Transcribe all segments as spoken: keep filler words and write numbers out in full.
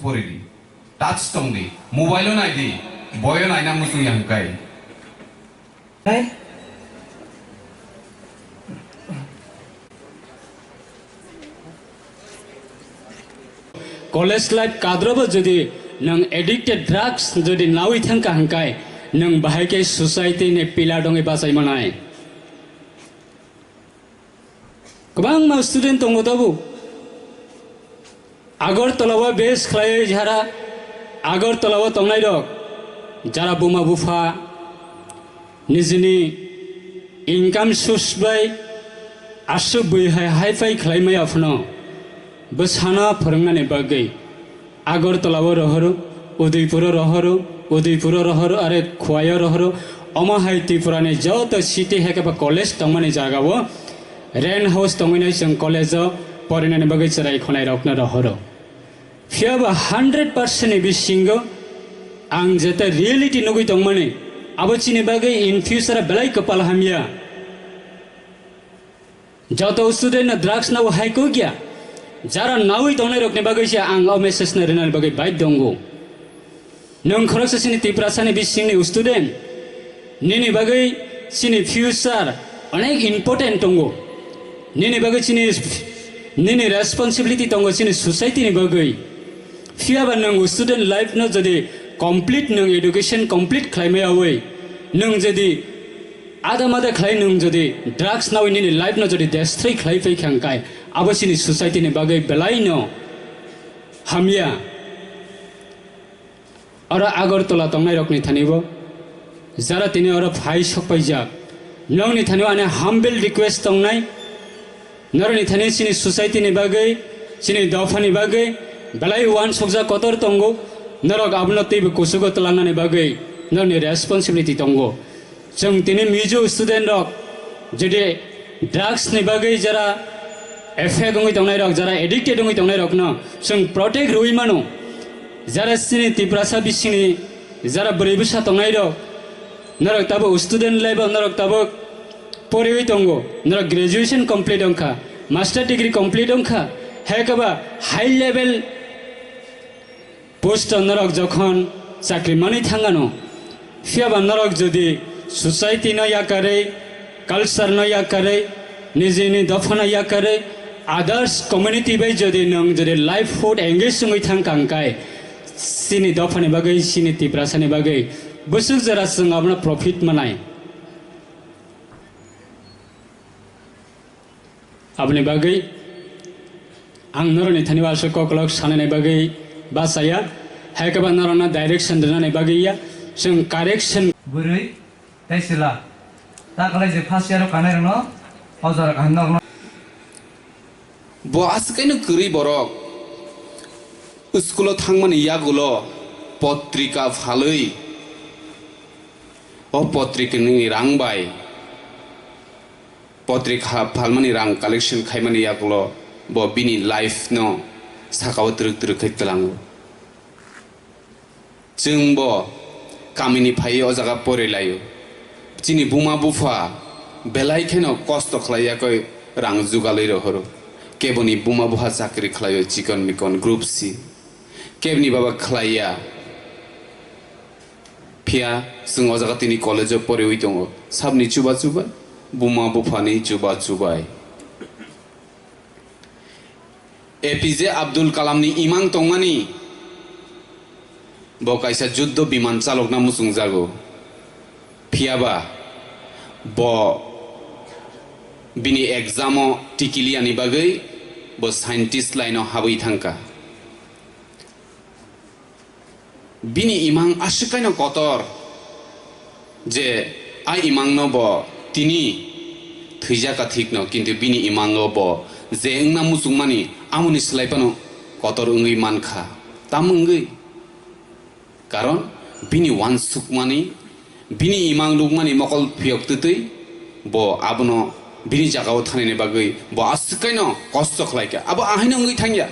Poridi. Touch tongdi. Mobile o naidi. Boyo naina muchung ya hwnkhe. Hai. College life kadrobo jodi nwng addicted drugs jodi nawi thangkha hwnkhe nwng bahai khe society ni pillar dongwi bachai manai. Kwbangma student tongo tabuk. Agartala o base khlaiwi jara Agartala o tongnai rok, jara buma bupha nijini income source bai aswk bui hai hai phai khlai maya phano bwsano phwrwngnani bagwi Agartala o rohoro, Udaipur o rohoro, Udaipur o rohoro, are Khowai o rohoro, omo hai Tripura ni joto city hai khe ba college tongmani jaga o rent house tongwi nai chwng college o porinani bagwi chwrai khonai rokno rohoro. Phiya ba hundred percent ni bisingo ang jeta reality nugwi tongmani, abo chini bagwi in future belai kwpal hamya. Joto student no drugs nabo hai kok ya. Jara nawi tongnai rokni bagwi se ang o message no rinani bagwi bai tongo. Nwng khoroksa chini Tiprasani bisingni student, nini bagwi chini future onek important tongo. Nini bagwi chini, nini responsibility tongo chini society ni bagwi. Phiya ba nwng student life no jodi complete, nwng education complete khlai maya wi, nwng jodi ada mada khlai nwng jodi drugs nawi nini life no jodi destroy khlai phai kha hwnkhe abo chini society ni bagwi belai no hamya. Oro Agartala tongnai rokni thani bo, jara tini oro phai sok paijak, nokni thani o ani humble request tongnai, norokni thani chini society ni bagwi, chini dopha ni bagwi belai uansukjak kotor tongo, norok abono teibo kuchugo twlangnani bagwi norokni responsibility tongo. Chwng tini Mizo student rok jodi drugs ni bagwi jara effect wngwi tongnai rok, jara addicted wngwi tongnai rokno chwng protect rwui mano. Jara chini Tiprasa bisingni jara bwrwi bwsa tongnai rok, norok tabuk student life o norok tabuk poriwi tongo, norok graduation complete wngkha, master degree complete wngkha, hai khe ba high level post o norok jokhon chakri manwi thangano, phiya ba norok jodi society no yakarwi, culture no yakarwi, nijini dopha no yakarwi, others community bai jodi nwng jodi livelihood engage wngwi thangkha hwnkhe, chini dopha ni bagwi, chini Tiprasa ni bagwi bwswk jora chwng abono profit manai. Aboni bagwi ang norokni thani o aswk koklok sanani bagwi bachaya, hai khe ba norokno direction rwnani bagwi ya, chwng correction. Bwrwi tei chwla ta kwlai je first year o kanai rokno o jora kaham nokno. Bo aswk kaino kwrwi borok. School o thangmani yagulo potrika phalwi, o potrikani rang bai potrika phalmani rang collection khaimani yagulo bo bini life no sakao twrwk twrwk khe twlango. Chwng bo kamini phaiwi o jaga porilaio. Chini buma bupha belai kheno kosto khlai yakwi rang jugalwi rohoro. Keboni buma bupha chakri khlaio chikon mikon group C. Kebni baba khlaiya. Phiya chwng o jaga tini college o poriwi tongo. Sabni chuba chubai, buma buphani chuba chubai. A P J Abdul Kalamni imang tongmani bo kaisa juddo biman chalokna muchungjago. Phiyaba bo bini exam o tikiliyani bagwi bo scientist line o habwi thangkha. Bini imang aswk kaino kotor je a imangno bo tini thwijaka thikno, kintu bini imango bo je wngna muchungmani amoni swlai phano kotor wngwi mankha. Tamo wngwi? Karon bini uansukmani, bini imang nukmani mokol phiyok twtwi bo abono bini jagao thanini bagwi bo aswk kaino kosto khlaikha. Abo ahaino wngwi thangya.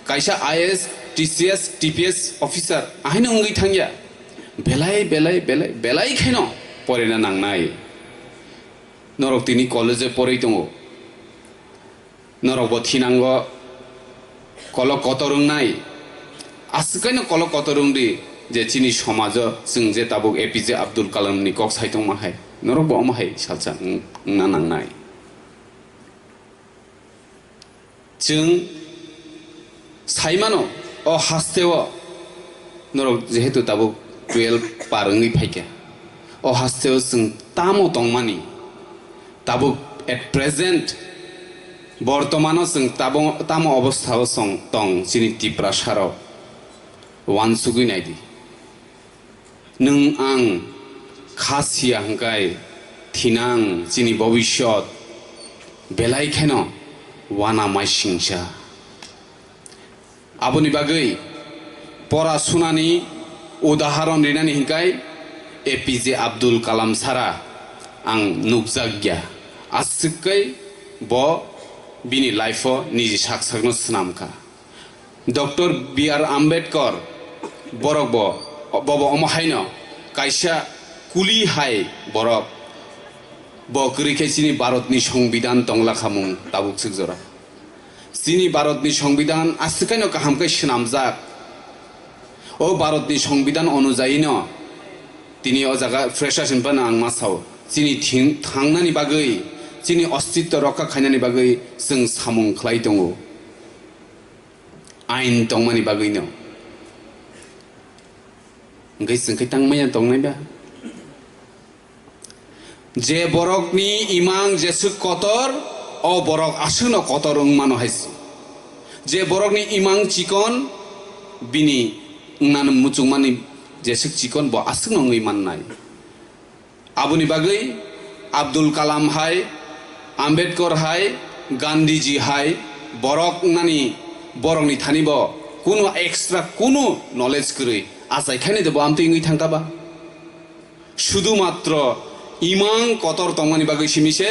Kaisa I A S, T C S, T P S officer ahaino wngwi thangya. Belai, belai, belai, belai khaino porina nangnai. Norok tini college-o porwi tongo. Norokbo thinango kolok kotor wngnai. Aswk kaino kolok kotor wng di je chini somajo chwng je tabuk A P J Abdul Kalam ni kok sai tongma hai, norok bo omo hai salsa wng-, wngna nangnai. Chwng sai mano, o haste o norok jehetu tabuk twelve par wngwi phaikha, o haste o chwng tamo tongmani, tabuk at present bortomano chwng tabo-, tamo obostha o chwng tong chini Tiprasa rok, uansugwi naidi. Nwng ang kha siya hwnkhe thinang chini bobishyot belai kheno wana maisingsa. Aboni bagwi pora sunani udaharon rinani hwnkhe A P J Abdul Kalam sara ang nukjakya. Aswk khe bo bini life-o niji sak sakno swnamkha. Doctor B R Ambedkar borok bo, bobo omo haino kaisa kuli hai borok. Bo kwrwi khe chini Bharatni Songbidan tongla khamung tabuk swk jora. Chini Bharatni Songbidan aswk kaino kaham khe swnamjak. O Bharatni Songbidan onujayino tini o jaga freshers hinphano ang ma sao. Chini thing-, thangnani bagwi, chini ostitto rokha khainani bagwi chwng samung khlai tongo. Ain tongmani bagwino. Hwnkhe chwng khe tangmaya tongnai ba? Je borokni imang jeswk kotor, o borok aswkno kotor wng mano hai se. Je borokni imang chikon, bini wngnani muchungmani jeswk chikon, bo aswkno wngwi mannai. Aboni bagwi Abdul Kalam hai, Ambedkar hai, Gandhiji hai borok wngnani, borokni thani bo kunu extra kunu knowledge kwrwi achai khainai de bo amtwi wngwi thangkha ba? Sudhu matro imang kotor tongmani bagwi simi se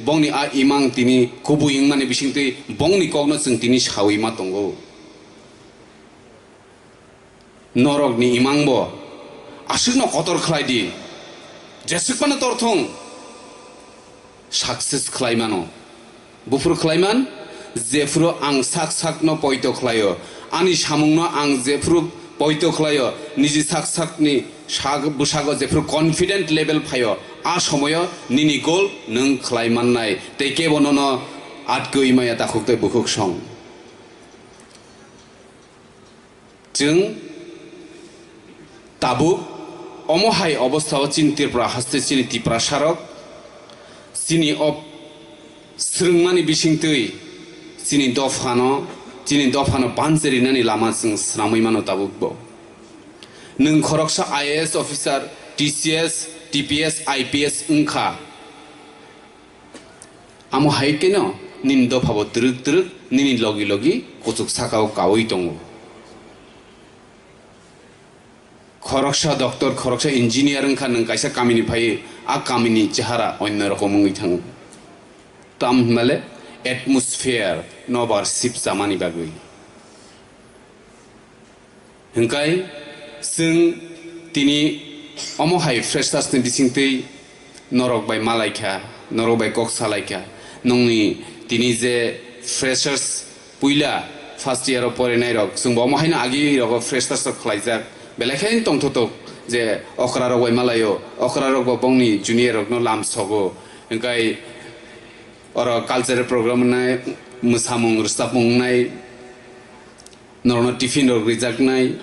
bongni a imang tini kubui wngmani bisingtwi bongni kokno chwng tini sawi ma tongo. Norokni imangbo aswkno kotor khlai di, jeswk phano torthung success khlai mano. Buphuru khlai man, jephuru ang sak sakno poito khlaio, ani samungno ang jephuru poito khlaio, niji sak sakni sak bwsago jephuru confident level phaio, a somoyo nini goal nwng khlai mannai, tei kebo nono atkwui maya takhuk tei bukhuk song. Chwng tabuk omo hai obostha o chini Tripura haste chini Tiprasa rok chini o swrwngmani bisingtwi chini dophano, chini dophano banchi rinani lama chwng swnamwi mano tabuk bo. Nwng khoroksa I A S officer, T C S, T P S, I P S wngkha. Amo hai kheno nini dophabo twrwk twrwk nini logi logi kuchuk sakao kaui tongo. Khoroksa doctor, khoroksa engineer wngkha nwng kaisa kamini phai, a kamini chehara onno rokom wngwi thango. Tam hwnmale atmosphere nobar sip chamani bagwi. Hwnkhe chwng tini omo hai freshers ni bisingtwi norok bai malaikha, norok bai kok salaikha, nongni tini je freshers puila first year o porinai rok, chwngbo omo haino agi rogo freshers rok khlaijak, belai khe tongthotok je okra rok bai malaio, okra rok bo bongni junior rokno lam sogo, hwnkhe oro cultural program wngnai, mwsamung rwchapmung wngnai, norokno tiffin rok rijaknai,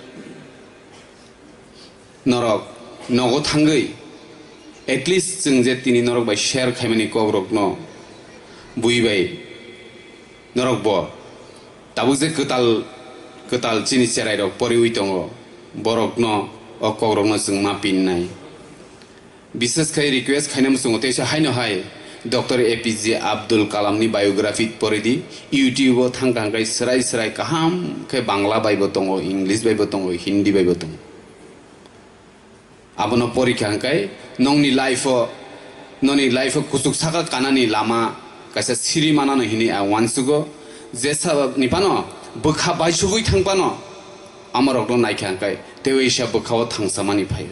norok nogo thangwi at least chwng je tini norok bai share khaimani kok rokno bui bai norok bo tabuk je kwtal kwtal chini cherai rok poriwi tongo, borokno o kok rokno chwng ma pinnai. Bises khai request khaina muchungo teisa haino hai Doctor A P J Abdul Kalam ni biography pori di. YouTube o thang thang khai srai srai kaham khe Bangla bai bo tongo, English bai bo tongo, Hindi bai bo tongo. Abono pori kha hwnkhe nongni life o, noni life o kuchuk saka kanani lama kaisa siri manano hinwi ang uansugo. Jesa ni phano bwkha baisugwi thang phano amorokno naikha hwnkhe teisa bwkha o thangsamani phaio.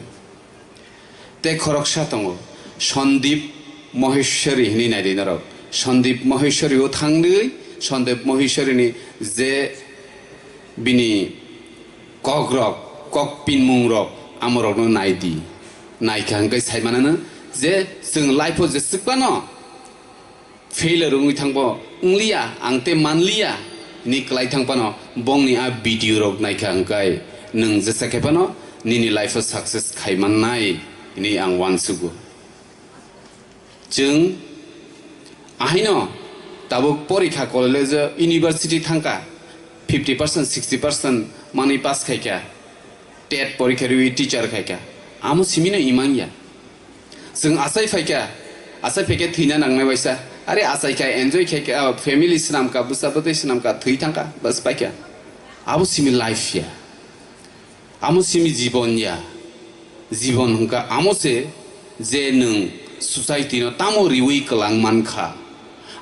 Tei khoroksa tongo, Sandip Maheshwari hinwi naidi norok. Sandip Maheshwari o thangwi, Sandip Maheshwari ni je bini Kokrok, kok pinmungrok amorokno nai di. Naikha hwnkhe sai manano je chwng life-o jeswk phano failure wngwi thangbo wngliya, ang tei manliya hinwi kwlai thang phano bongni a video rok naikha hwnkhe nwng jesa khe phano nini life-o success khai mannai hinwi ang uansugo. Chwng ahaino tabuk porikha college-o, university thangkha, fifty percent, sixty percent manwi pass khaikha, tet porikha riwi teacher khaikha, amo simino imang ya. Chwng achai phaikha, achai phaikha thwina nangnai waisa, are achaikha, enjoy khaikha, family swnamkha, bwsa bwtwi swnamkha, thwi thangkha, bas paikha. Abo simi life ya. Amo simi jibon ya. Jibon hwnkha amo se je nwng society no tamo riwi kwlang mankha.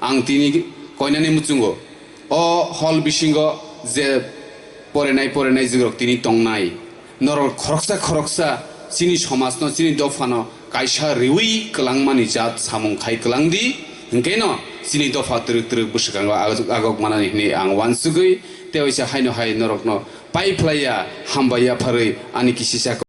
Ang tini koinani muchungo o hall bisingo je porenai porenai jigrok tini tongnai. Norok khoroksa khoroksa chini somajno, chini dophano kaisa riwi kwlangmani jat samung khai kwlang di, hwnkhe no chini dopha twrwk twrwk bwswkango agok, agok manani hwnwi ang uansugwi tei waisa haino hai norokno pai phlai ya, hambai ya pharwi ani kisisa